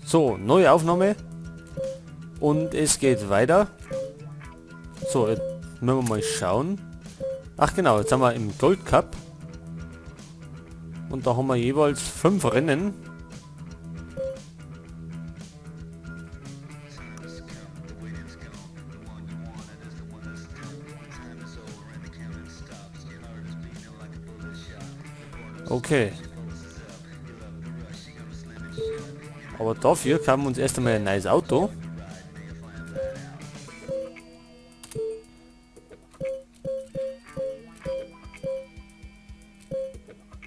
So, neue Aufnahme. Und es geht weiter. So, jetzt müssen wir mal schauen. Ach genau, jetzt sind wir im Gold Cup. Und da haben wir jeweils 5 Rennen. Okay. Aber dafür kam uns erst einmal ein neues Auto.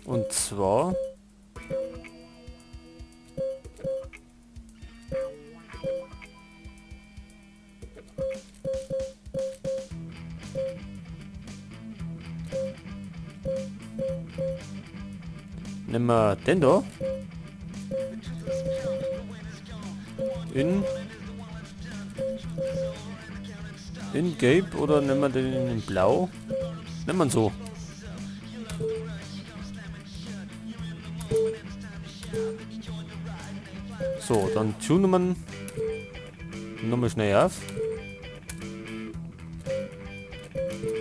Und zwar nehmen wir den da. In Gelb oder nehmen wir den in Blau? Nehmen wir ihn so. So, dann tunen wir nochmal schnell auf.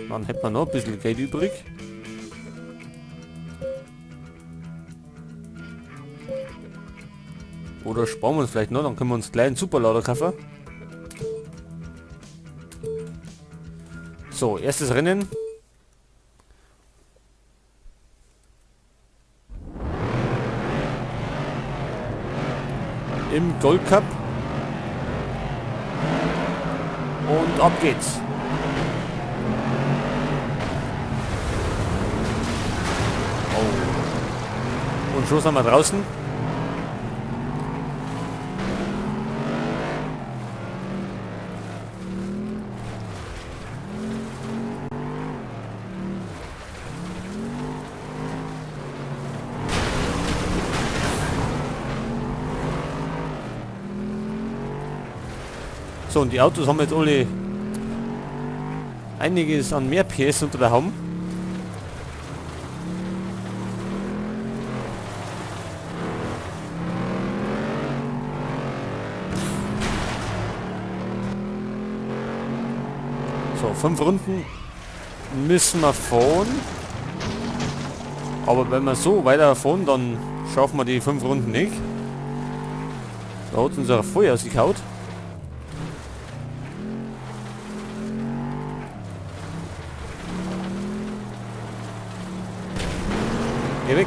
Dann hätten wir noch ein bisschen Geld übrig. Oder sparen wir uns vielleicht noch, dann können wir uns gleich einen Superlader kaufen. So, erstes Rennen. Im Gold Cup. Und ab geht's. Oh. Und schon sind wir draußen. So, und die Autos haben jetzt alle einiges an mehr PS unter der Haube. So, 5 Runden müssen wir fahren. Aber wenn wir so weiter fahren, dann schaffen wir die 5 Runden nicht. Da hat unser Feuer ausgekaut. Geh weg.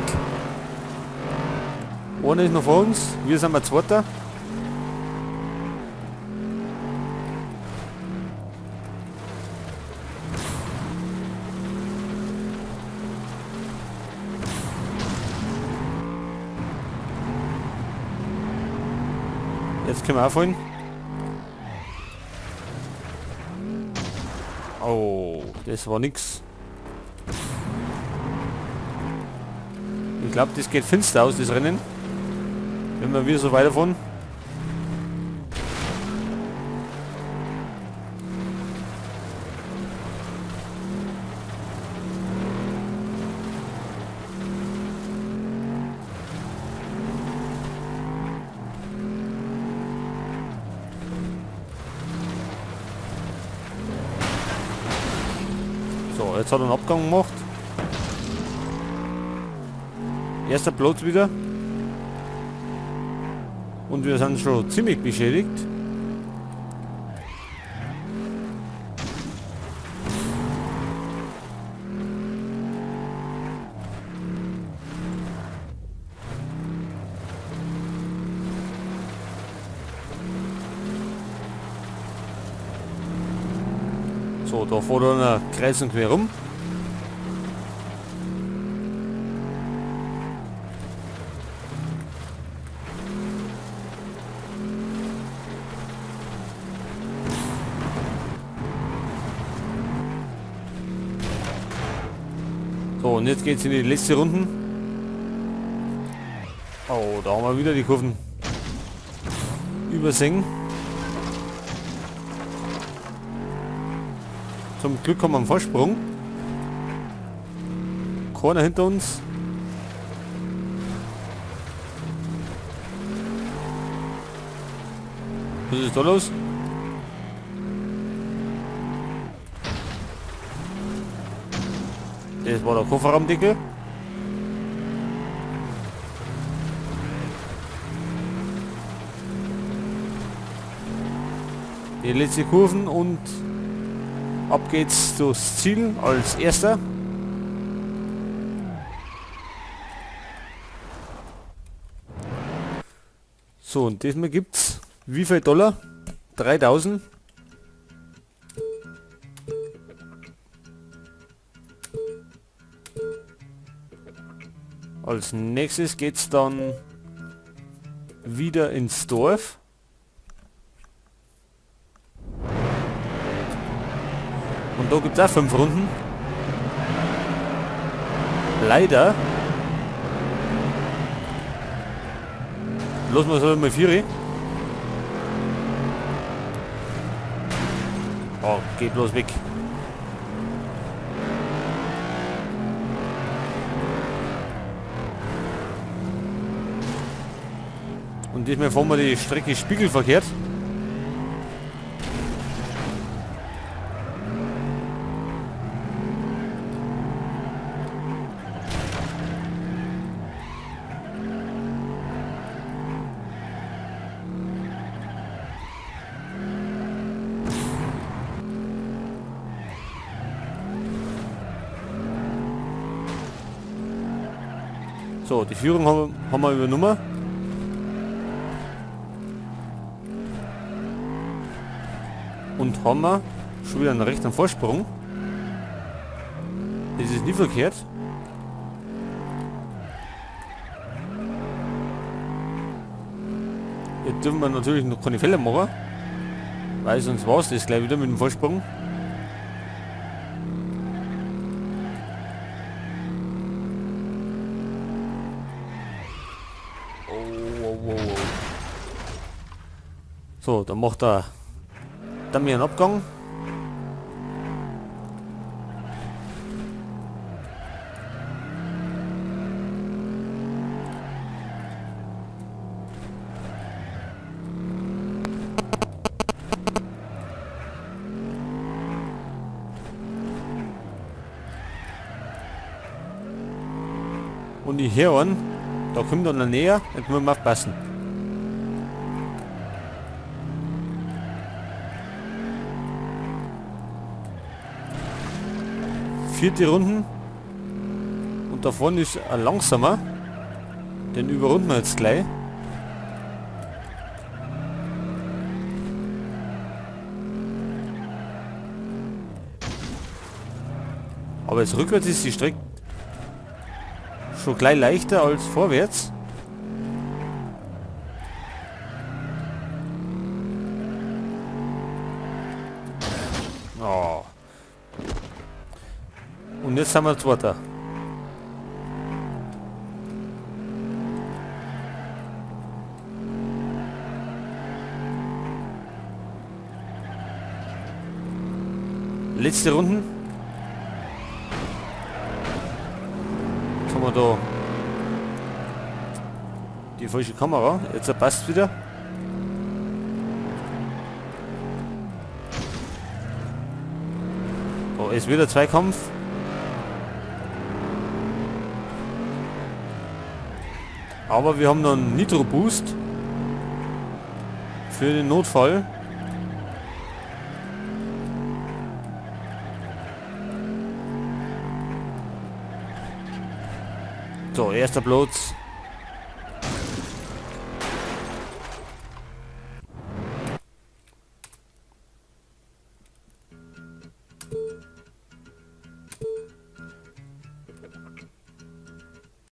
Einer ist noch vor uns, wir sind mal Zweiter. Jetzt können wir aufholen. Oh, das war nix. Ich glaube, das geht finster aus, das Rennen. Wenn wir wieder so weiterfahren. So, jetzt hat er einen Abgang gemacht. Erster Platz wieder. Und wir sind schon ziemlich beschädigt. So, da fährt einer kreuz und quer rum. So, und jetzt geht's in die letzte Runde. Oh, da haben wir wieder die Kurven übersehen. Zum Glück haben wir einen Vorsprung. Keiner hinter uns. Was ist da los? Das war der Kofferraumdeckel. Die letzte Kurven und ab geht's durchs Ziel als erster. So, und diesmal gibt's wie viel Dollar? 3000. Als nächstes geht's dann wieder ins Dorf. Und da gibt's auch 5 Runden. Leider. Los, mal mal 4. Oh, geht bloß weg. Und diesmal fahren wir die Strecke spiegelverkehrt. So, die Führung haben wir übernommen. Und haben wir schon wieder einen rechten Vorsprung. Das ist nie verkehrt. Jetzt dürfen wir natürlich noch keine Fehler machen, weil sonst war's das gleich wieder mit dem Vorsprung. Oh, oh, oh, oh. So, dann macht er dann mir einen Abgang. Und die Herren, da kommt dann näher, jetzt müssen wir aufpassen. Vierte Runden. Und da vorne ist ein langsamer. Den überrunden wir jetzt gleich. Aber jetzt rückwärts ist die Strecke schon gleich leichter als vorwärts. Oh. Und jetzt haben wir Zweiter. Letzte Runden. Jetzt haben wir da die falsche Kamera. Jetzt passt wieder. Oh, ist wieder Zweikampf. Aber wir haben noch einen Nitro Boost für den Notfall. So, erster Platz.